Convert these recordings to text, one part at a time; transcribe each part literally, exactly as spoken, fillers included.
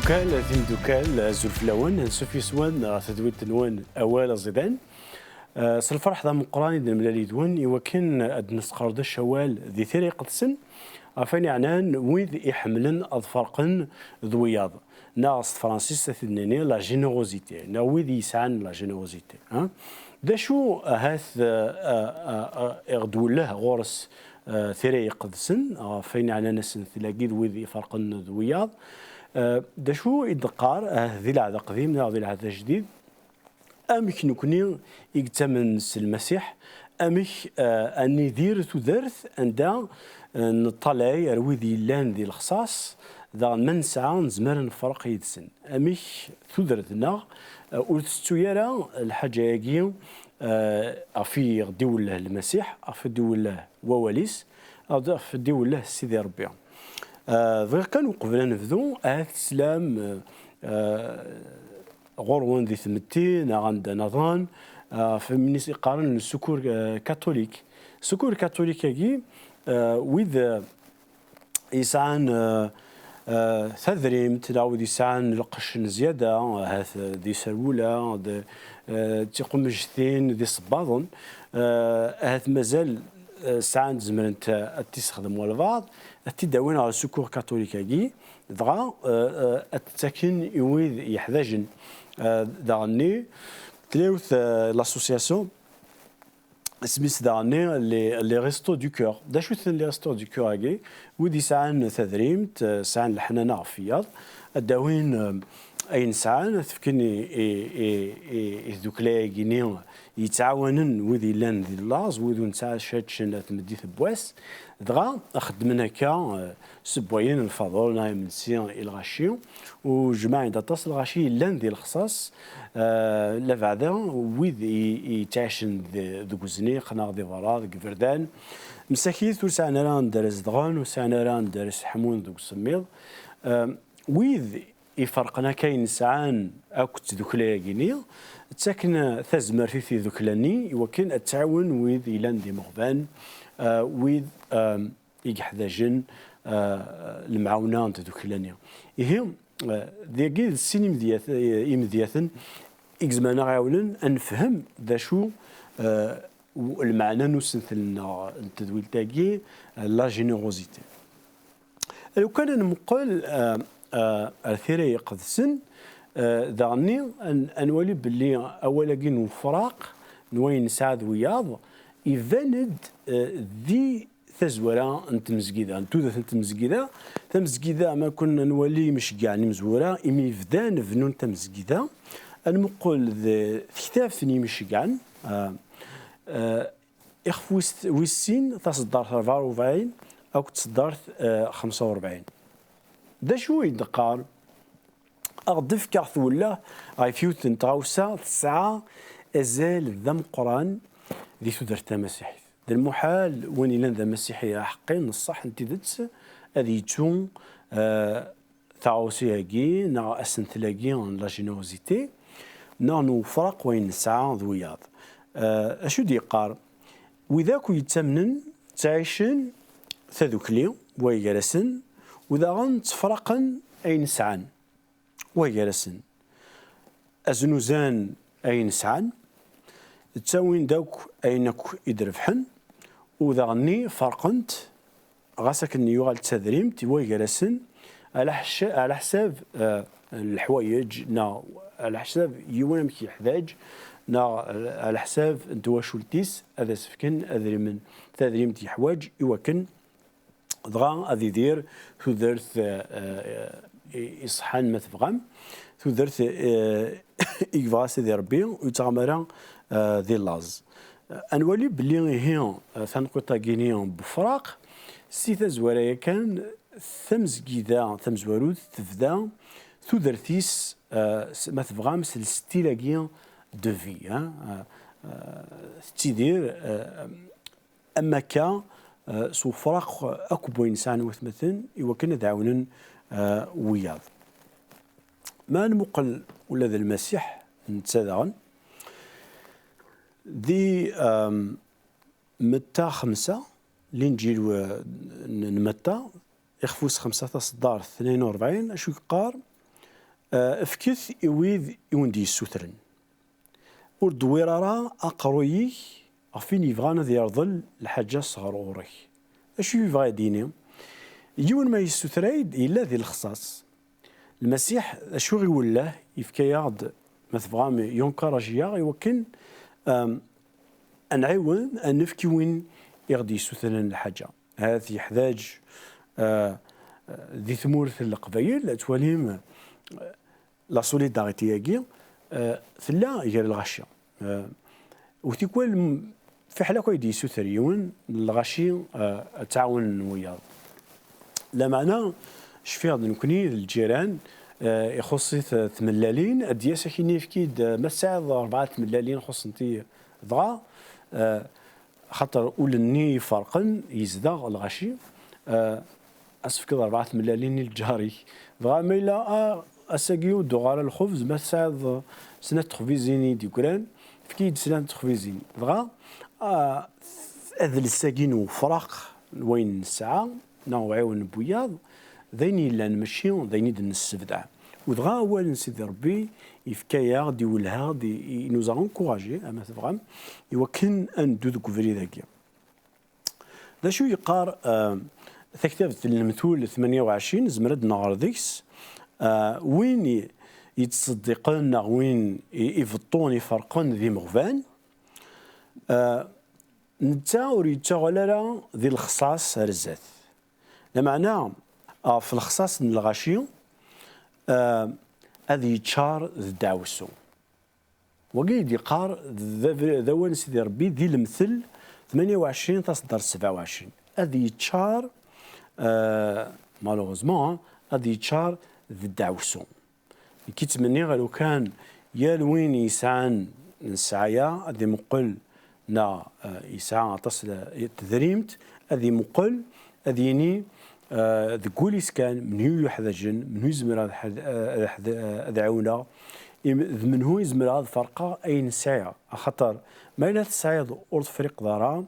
Kal timeddukal, azul fell-awen, ansuf yes-wen ɣer tedwilt-nwen Awal Aẓidan. Eh, s lferḥ d ameqqran i d-nemlal yid-wen i wakken ad d-nesqerdec awal di Tira Iqedsen ɣef wayen yeɛnan wid iḥemmlen ad ferqen d wiyaḍ, neɣ s tefransist ad t-id-nini la générosité, neɣ wid yesɛan la générosité, ha? D acu ahat, eh, eh, eh, i ɣ-d-welleh ɣur-s, eh, Tira Iqedsen ɣef wayen yeɛnan asentel-agi d wid iferqen d wiyaḍ? Eh, d acu i d-teqqar, ahat di lɛehd aqdim neɣ di lɛehd ajdid? Amek nekni i yettamen s Lmasiḥ, amek, eh, ad nidir tudert anda, eh, neṭṭalay ar wid yellan di lexṣaṣ, daɣen ma nesɛa nezmer ad nefreq yid-sen? Amek tudert-nneɣ, eh, ur tettettu ara lḥaǧa-agi, eh, ɣef i ɣ-d-iwelleh Lmasiḥ, ɣef i d-iwelleh wawal-is, ɣef i d-iwelleh Sidi Ṛebbi? Eh, bɣiɣ kan uqbel ad nebdu, ahat teslam, eh, eh, ɣur-wen di tmetti neɣ anda nniḍen, eh, ɣef win i s-iqqaren le secours, eh, catholique. Secours catholique-agi, eh, wid, eh, yesɛan, eh, eh, tadrimt, neɣ wid yesɛan lqecc n zzyada, ahat, eh, d iserwula, d, eh, d tiqumejtin, d isebbaḍen, eh, ahat mazal, eh, sɛant, zemrent, eh, ad t-issexdem walbeɛḍ, ad t-id-awin ɣer le secours catholique-agi, dɣa, eh, eh, ad t-ttaken i wid yeḥdajen. Eh, daɣenni, tella yiwet, eh, l'association, isem-is daɣenni les, les Restos du Cœur. D acu-ten les Restos du Cœur-agi? Wid yesɛan tadrimt, eh, sɛan leḥnana ɣef wiyaḍ, ad d-awin, eh, ayen sɛan, ad t-fken i, i, i, i, i tdukla-agi-ni yettɛawanen wid yellan di laẓ, wid ur nesɛi acu ad ččen ar tmeddit n wass. Dɣa xeddmen akka, eh, ssewwayen lfaḍel neɣ imensi i lɣaci, u jemɛen-d aṭas n lɣaci yellan di lexṣaṣ, eh, labeɛda wid i, i yettɛicen de-, deg uzniq neɣ di berra, deg iberdan. Msakit ur sɛin ara anda ara zedɣen, ur sɛin ara anda ara seḥmun deg usemmiḍ. Eh, wid iferqen akka ayen sɛan akk d tdukla-agi-ni, ttaken tazmert i tdukla-nni i wakken ad tɛawen wid yellan d imeɣban, eh, wid, eh, i yeḥdajen, eh, lemɛawna n tdukla-nni. Ihi, eh, dagi d sin imedyat-, imedyaten i izemren ad ɣ-ɛawnen ad nefhem d acu, eh, w-, lmeɛna n usentel-nneɣ n tedwilt-agi, eh, la générosité. Lukan ad nmuqel, eh, eh, ar Tira Iqedsen, eh, daɣenni ad n-, ad nwali belli awal-agi n ufraq n wayen nesɛa d wiyaḍ iban-d, eh, di tazwara n tmezgida, n tudert n tmezgida. Tamezgida, ma kun nwali imceggɛen imezwura, imi bdan bennun tamezgida, ad nmuqel d tektabt n yimceggɛen, eh, eh, ixef wis, wis sin, taṣeddart rebɛa u rebɛin akked tṣeddart, eh, xemsa u rebɛin. D acu i d-teqqar? Ad ɣ-d-fkeɣ tewella ɣef yiwet n tɣawsa tesɛa azal d ameqqran di tudert tamasiḥit. D lmuḥal win yellan d amasiḥi aḥeqqi n ṣṣeḥ n tidet ad yettu, eh, taɣawsa-agi neɣ asentel-agi n la générosité neɣ n ufraq wayen nesɛa d wiyaḍ. Eh, acu d-yeqqar? Wid akk yettamnen ttɛicen tadukli, way gar-asen, u daɣen ttefraqen ayen sɛan, way gar-asen, aznuzan ayen sɛan, ttawin-d akk ayen akk i d-rebḥen, u daɣenni ferqent, ɣas akken yuɣal d tadrimt, way gar-asen, ala ḥec-, ala ḥsab, eh, leḥwayeǧ, neɣ ala ḥsab yiwen amek yeḥdaǧ, neɣ ala ḥsab n twacult-is ad as-fken adrimen, tadrimt yeḥwaǧ i wakken dɣa ad idir tudert, eh, eh, i-, iṣeḥḥan ma tebɣam, tudert, eh, i yebɣa Sidi Ṛebbi, ur yettɣam ara, eh, di laẓ. Ad nwali belli ihi, eh, taneqqiṭ-agi-ni n wefraq, si tazwara yakan, tamezgida tamezwarut tebda tudert-is, eh, s-, ma tebɣam, s lestil-agi de vie, hein, eh, eh, tettidir, eh, am akka, eh, s ufraq akk n wayen sɛan watmaten i wakken ad ɛawnen, eh, wiyaḍ. Ma nmuqel ula d Lmasiḥ netta daɣen, di, ehm, Metta xemsa, Linǧil w-, n, n Metta, ixef wis xemsa taṣeddart tnayen u rebɛin, acu yeqqar? Eh, fket i wid i wen-d-yessutren. Ur ddewwir ara aqerruy-ik ɣef win yebɣan ad yerḍel lḥaǧa-s ɣer ɣur-k. D acu i yebɣa ad d-yini? Yiwen ma yessuter-ay-d, yella di lexṣaṣ. Lmasiḥ, d acu i iwelleh, yefka-yaɣ-d, ma tebɣam, yencourage-aɣ i wakken, em, ad nɛiwen, ad nefk i win i ɣ-d-yessutren lḥaǧa. Ahat yeḥdaǧ, eh, di tmurt n Leqbayel, ad twalim, eh, la solidarité-agi, eh, tella gar lɣaci. Eh, u tikwal, m-, fiḥel akk ay d-yessuter yiwen, lɣaci, eh, ad ttɛawnen wiyaḍ. Lameɛna, cfiɣ-d nekkni d lǧiran, eh, ixuṣṣ-it, eh, tmellalin, ad d-yas ad k-yini efk-id, eh, ma tesɛiḍ rebɛa tmellalin xuṣṣent-iyi, dɣa, eh, Axaṭer ul-nni iferqen yezdeɣ lɣaci, eh, ad s-tefkeḍ rebɛa tmellalin i lǧar-ik. Dɣa ma yella, ah, ass-agi ur d-uɣ ara lxubz, ma tesɛiḍ, eh, snat texbizin i d-yeggran, efk-iyi-d snat texbizin. Dɣa, ah, adles-agi n ufraq n wayen nesɛa, neɣ uɛiwen n wiyaḍ, d ayen yellan, mačči d ayen i d-nessebdeɛ. U dɣa awal n Sidi Ṛebbi yefka-yaɣ-d, iwelleh-aɣ-d, i, i, i nous a encouragés, ama tebɣam, i wakken ad neddu deg ubrid-agi. D acu yeqqar, eh, taktabt n Lemtul tmanya u ɛecrin, nezmer ad d-nɣer deg-s, eh, win i, yettṣeddiqen neɣ win i, ibeṭṭun, iferqen d imeɣban, eh, netta ur yettaɣal ara di lexṣaṣ ar zdat. Lameɛna, ɣef lexṣaṣ n lɣaci, eh, ad yeččar d ddeɛwessu. Wagi i d-yeqqar d, d awal n Sidi Ṛebbi di Lemtel tmanya u ɛecrin taṣeddart sebɛa u ɛecrin. Ad yeččar, eh, malheureusement, ah, ad yeččar d ddeɛwessu. Nekk ttmenniɣ lukan yal win yesɛan ssɛaya ad imuqel neɣ, eh, yesɛa aṭas n tedrimt, ad imuqel, ad yini, eh, deg wul-is kan, menhu yuḥdaǧen, menhu izemreɣ ad ḥed-, eh, ad ḥed-, eh, ad ɛiwneɣ, im-, d menhu izemreɣ ad ferqeɣ ayen sɛiɣ. Axaṭer ma yella tesɛiḍ ur tefriqeḍ ara,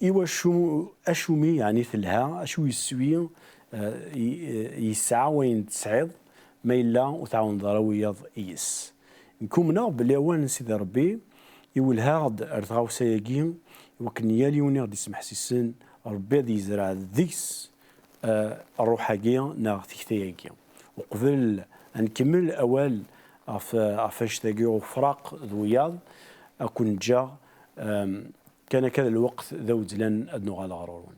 iwacu, acumi, yeɛni, telha, acu yeswi, eh, i, eh, yesɛa wayen tesɛiḍ, ma yella ur tɛawneḍ ara wiyaḍ yes. Nekk umneɣ belli awal n Sidi Ṛebbi iwelleh-aɣ-d ar tɣawsa-agi, i wakken yal yiwen i ɣ-d-ismeḥsisen, Ṛebbi ad yezreɛ deg-s, eh, ṛṛuḥ-agi neɣ tikta-agi. Uqbel ad nkemmel awal ɣef, ɣef annect-agi ufraq d wiyaḍ, ad ken-ǧǧeɣ, em, kan akka d lweqt d awezzlan ad nuɣal ɣer ɣur-wen.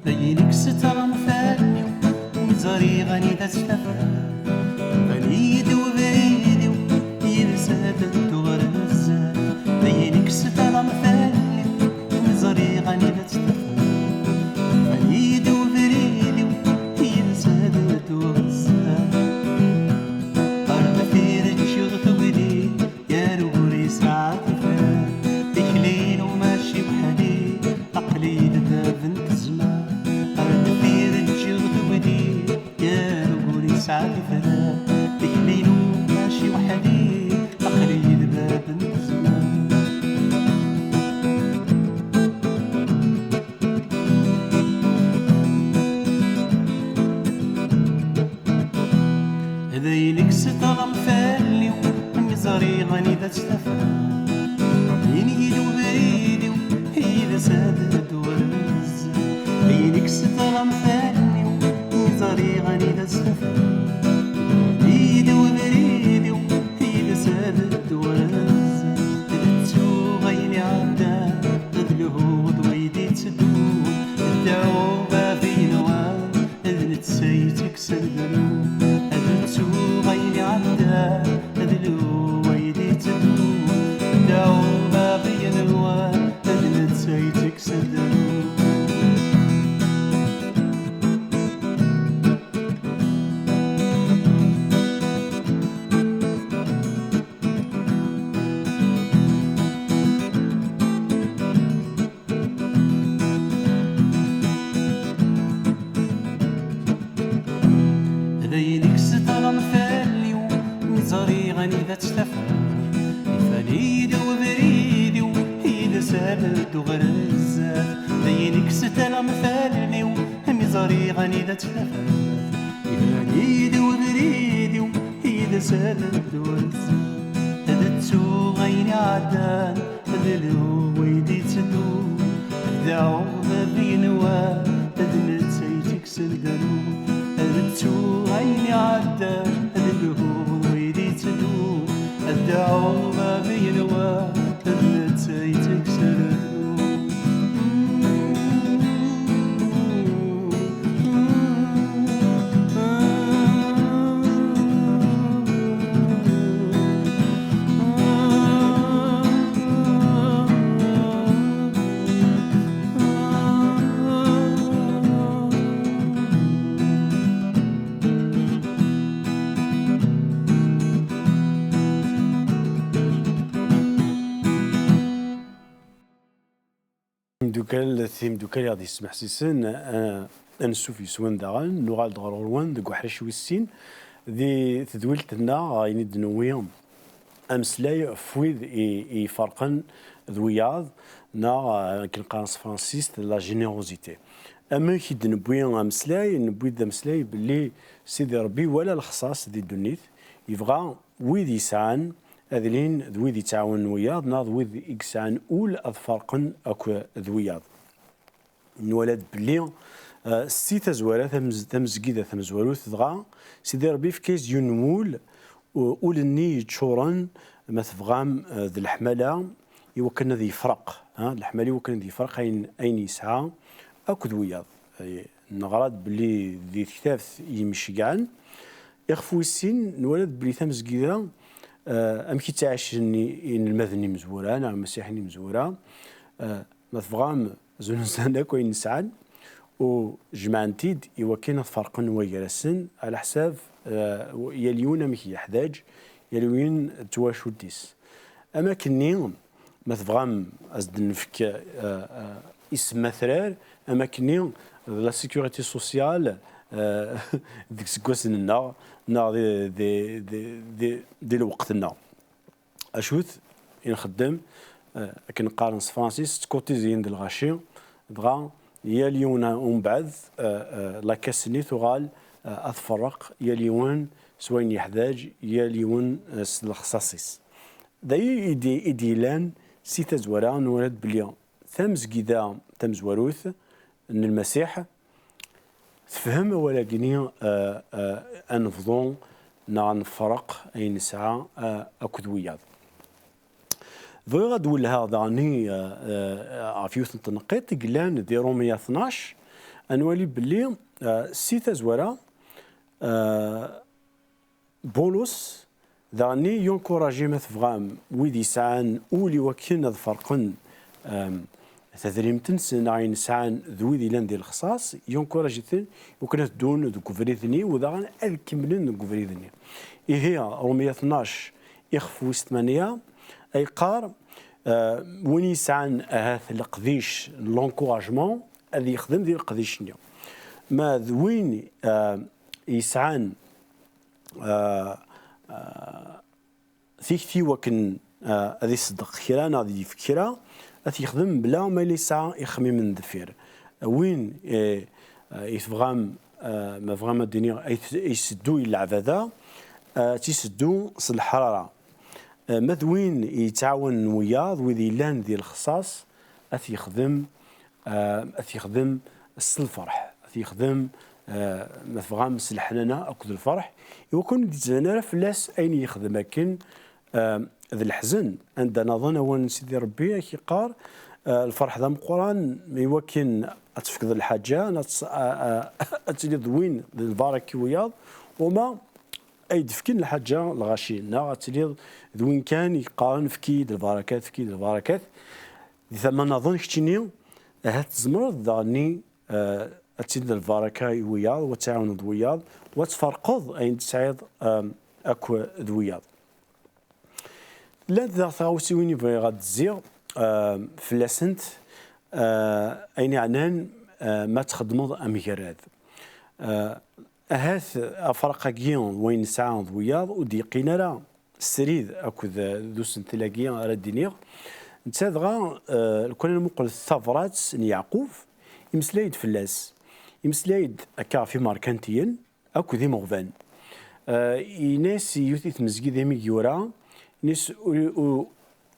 D ayen i yessetren fell-i, ur ẓriɣ anida tt-tafeɣ. Bani-yi-d ubrid-iw, yid-s ad dduɣ ɣer nezzeh. D ayen i yessetren fell-i, ur ẓriɣ anida tt-tafeɣ. Bani-yi-d ubrid-iw, yid-s ad dduɣ ɣer nezzeh. Ar deffir ǧǧiɣ tugdi, yal ugur yesɛa tifrat. Tikli-inu mačči weḥd-i, aql-iyi d bab n tzemmar. Ar deffir ǧǧiɣ tugdi, yal ugur yesɛa tifrat. Tikli-inu mačči weḥd-i, aql-iyi d bab n tzemmar. D ayen i yessetren fell-i, mi ẓriɣ anida tt-tafeɣ. Ini-yi-d ubrid-iw, yid-s ad dduɣ ɣer nezzeh. D ayen i yessetren fell-i, mi ẓriɣ anida tt-tafeɣ. Ini-yi-d ubrid-iw, yid-s ad dduɣ ɣer nezzeh. Ad ttuɣ ayen iɛeddan, ad lhuɣ d wayd itteddun. Ad dɛuɣ bab yenwan, d netta i tt-ikksen drus. Ad ttuɣ ayen iɛeddan, ad lhuɣ wayd itteddun. Ad tt-tafeḍ, ifan-iyi-d ubrid-iw, i d-sal-d uɣerzaf. D ayen ikkes tala mfalen-iw, mi ẓriɣ anida tt-tafeḍ. Ifan-iyi-d ubrid-iw, i d-sal-d uɣerzaf. Ad ttuɣ ayen iɛeddan, ad lhuɣ i d-itteddun. Ad dɛuɣ bab yenwa, d netta i tt-ikksen danu. Ad ttuɣ ayen iɛeddan, ad lhuɣ wid itteddun. Ad dɛuɣ bab yenwa, d netta i tt-ikksen danu. Imeddukal, timeddukal i ɣ-d-yesmeḥsisen, eh, ansuf yes-wen daɣen, nuɣal-d ɣer ɣur-wen deg uḥric wis sin, di tedwilt-nneɣ, ayen i d-newwi ameslay ɣef wid i, i iferqen d wiyaḍ, neɣ, eh, akken qqaren s tefransist, la générosité. Amek i d-newwi ameslay? Newwi-d ameslay belli Sidi Ṛebbi iwala lexṣaṣ di ddunit, yebɣa wid yesɛan ad lin d wid yettɛawanen wiyaḍ, neɣ d wid i yesɛan ul ad ferqen akk d wiyaḍ. Nwala-d belli, eh, si tazwara tamz-, tamezgida tamezwarut, dɣa Sidi Ṛebbi yefka-yas-d yiwen n wul, u-, ul-nni yeččuren, ma tebɣam, eh, d leḥmala, i wakken ad yefreq, ha, d leḥmala i wakken ad yefreq ayen, ayen yesɛa akk d wiyaḍ. Eh, neɣra-d belli di tektabt yemceggɛen, ixef wis sin, nwala-d belli tamezgida, eh, amek i ttɛicen i-, inelmaden imezwura, neɣ imasiḥiyen imezwura, eh, ma tebɣam, zunzen akk ayen sɛan, u jemɛen-t-id i wakken ad ferqen way gar-asen, ɛla ḥsab, eh, yal yiwen amek yeḥdaǧ, yal yiwen d twacult-is. Am akken-nni, ma tebɣam, ad s-d-nefk, eh, eh, isem atrar, am akken-nni d la sécurité sociale, eh, deg iseggasen-nneɣ, neɣ di, di, di, di, di lweqt-nneɣ. Acu-t i nxeddem, eh, akken qqaren s tefransist, ttkuṭiziyen d lɣaci, dɣa yal yiwen umbeɛd, eh, eh, la caisse-nni tuɣal, eh, ad tferreq, yal yiwen s wayen yeḥdaǧ, yal yiwen, eh, s lexṣaṣ-is. D ayi i d-, i d-yellan si tazwara, nwala-d belli tamezgida tamezwarut n Lmasiḥ tefhem awal-agi-nni, eh, eh, ad nebḍu neɣ ad nefreq ayen nesɛa, eh, akked wiyaḍ. Bɣiɣ ad d-wellheɣ daɣen, eh, eh, ɣef yiwet n tneqqiṭ i yellan di Ṛumya tnac, ad nwali belli, eh, si tazwara, eh, Bulus, daɣenni, yunkuraji, ma tebɣam, wid yesɛan ul i wakken ad ferqen, em, tadrimt-nsen neɣ ayen sɛan d wid yellan di lexṣaṣ, yunkuraji-ten i wakken ad ddun deg ubrid-nni, u daɣen ad kemmlen deg ubrid-nni. Ihi, Ṛumya tnac, ixef wis tmanya, ay qqar, eh, win yesɛan ahat leqdic n l'encouragement, ad yexdem di leqdic-nni. Ma d win, eh, yesɛan, eh, eh, tikti wakken, eh, ad iṣeddeq kra neɣ ad yefk kra, ad t-yexdem mebla ma yella yesɛa ixemmimen deffir. Win, eh, eh, i tebɣam, eh, ma bɣam ad d-iniɣ, ay t-, iseddu i leɛbada, eh, ad tt-iseddu s leḥrara. Eh, ma d win yettɛawanen wiyaḍ, wid yellan di lexṣaṣ, ad t-yexdem, eh, ad t-yexdem s lferḥ, ad t-yexdem, eh, ma tebɣam, s leḥnana akked lferḥ, i wakken ur d-yettban ara fell-as ayen yexdem akken, eh, d leḥzen. Anda naḍen, awal n Sidi Ṛebbi ad k-iqqar, eh, lferḥ d ameqqran, i wakken ad tefkeḍ lḥaǧa, ad ts-, a, a, ad tiliḍ d win d lbaraka i wiyaḍ, wama ay d-fkin lḥaǧa lɣaci, neɣ ad tiliḍ d win kan yeqqaren, "Efk-iyi-d lbarakat, efk-iyi-d lbarakat." Di tama nniḍen, keččini, ahat tzemreḍ daɣenni, eh, ad tiliḍ d lbaraka i wiyaḍ, u ad tɛiwneḍ wiyaḍ, u ad tferqeḍ ayen tesɛiḍ, em, akk d wiyaḍ. Llant daɣ tɣawsiwin i bɣiɣ ad d-zziɣ, em, fell-asent, eh, ayen yeɛnan, eh, ma txeddmeḍ amgerrad. Eh, ahat afraq-agi n wayen nesɛa d wiyaḍ ur d-yeqqin ara, srid akked, eh, d usentel-agi ara d-iniɣ. Netta dɣa, eh, lukan ad nmuqel tabrat n Yeɛqub, imeslay-d fell-as. Imeslay-d akka ɣef imerkantiyen akked imeɣban. Eh, yenna-as i yiwet i tmezgida imi i yura, yenna-as ur, ur,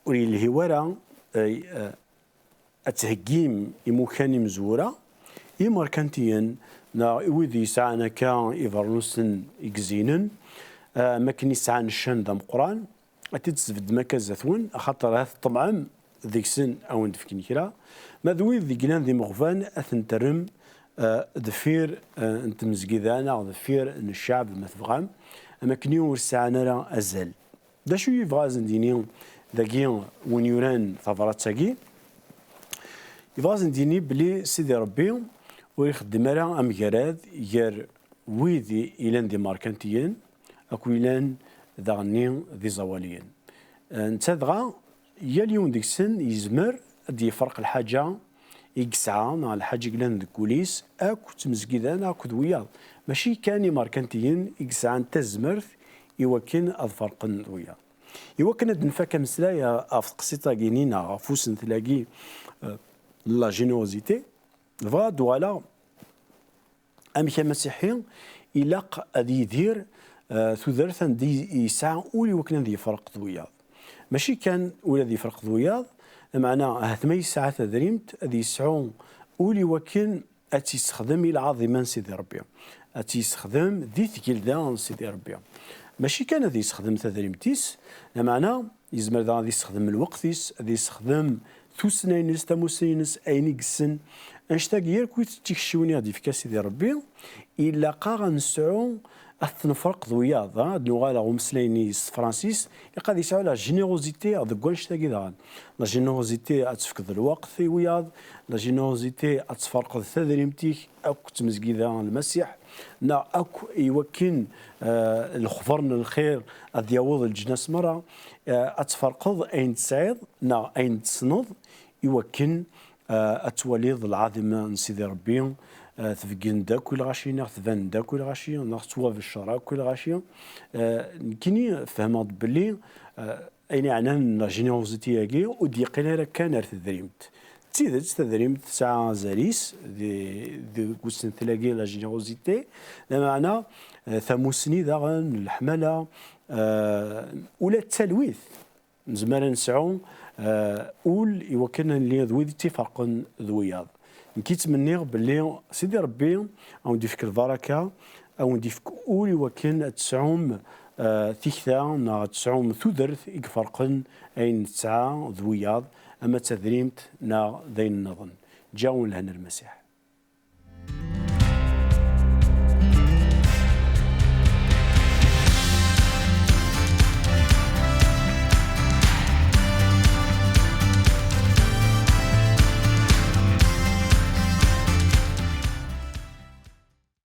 ur yelhi wara, eh, eh, ad theggim imukan imezwura i imerkantiyen neɣ i wid yesɛan akka ibeṛnusen i izeynen, eh, am akken i sɛan ccan d ameqqran, ad t-id-tesbeddem akka zdat-wen, axaṭer ahat tṭemɛem deg-sen a wen-d-fken kra. Ma d wid i yellan d imeɣban, ad ten-terrem, eh, deffir, eh, n tmezgida neɣ deffir n cceɛb, ma tebɣam, am akken ur sɛan ara azal. D acu i yebɣa ad sen-d-yini dagi win yuran tabrat-agi? Yebɣa ad sen-d-yini belli Sidi Ṛebbi ur ixeddem ara amgarad gar wid i, ilan d imerkantiyen akked ilan daɣenni d iẓawaliyen. Eh, netta dɣa, yal yiwen deg-sen yezmer ad d-yefreq lḥaǧa i yesɛa neɣ lḥaǧa i yellan deg wul-is akk d tmezgida neɣ akked wiyaḍ. Mačči kan imerkantiyen i yesɛan tazmert i wakken ad ferqen d wiyaḍ. I wakken ad d-nfak ameslay ɣef teqsiṭ-agi-nni neɣ ɣef usentel-agi, eh, n la générosité, bɣiɣ ad d-uɣaleɣ amek amasiḥi ilaq ad yidir, eh, tudert anda i, yesɛa ul i wakken ad yefreq d wiyaḍ. Mačči kan ul ad yefreq d wiyaḍ, lameɛna ahat ma yesɛa tadrimt ad yesɛu ul i wakken ad tt-yessexdem i lɛaḍima n Sidi Ṛebbi, ad tt-yessexdem di tgelda n Sidi Ṛebbi. Mačči kan ad yessexdem tadrimt-is, lameɛna yezmer daɣ ad yessexdem lweqt-is, ad yessexdem tussna-ines, tamussni-ines, ayen i yessen. Annect-agi yakk d tikciwin i ɣ-d-yefka Sidi Ṛebbi, ilaq-aɣ ad nesɛu, ad t-nefreq d wiyaḍ, ha? Ad nuɣal ɣer umeslay-nni s tefransist, ilaq ad yesɛu la générosité deg wannect-agi daɣen. La générosité ad tefkeḍ lweqt i wiyaḍ, la générosité ad tferqeḍ tadrimt-ik akk d tmezgida n Lmasiḥ, neɣ akk i wakken, eh, lexber n lxir ad yaweḍ leǧnas merra, eh, ad tferqeḍ ayen tesɛiḍ neɣ ayen tessneḍ i wakken, eh, ad twaliḍ lɛaḍima n Sidi Ṛebbi, eh, tbeggen-d akk i lɣaci neɣ tban-d akk i lɣaci neɣ tettwabeccer akk i lɣaci. Eh, nekkini fehmeɣ-d belli, eh, ayen yeɛnan la générosité-agi ur d-yeqqil ara kan ar tedrimt. D tidet, tadrimt tesɛa azal-is di, deg usentel-agi la générosité, lameɛna, eh, tamussni daɣen, leḥmala, eh, ula d talwit. Nezmer ad nesɛu, eh, ul i wakken ad nili d wid i tt-iferqen d wiyaḍ. Nekk ttmenniɣ belli Sidi Ṛebbi a wen-d-ifk lbaraka, a wen-d-ifk ul i wakken ad tesɛum, eh, tikta neɣ ad tesɛum tudert i iferqen ayen nesɛa d wiyaḍ, ama d tadrimt neɣ d ayen nniḍen. Ǧǧaɣ-wen lehna Lmasiḥ.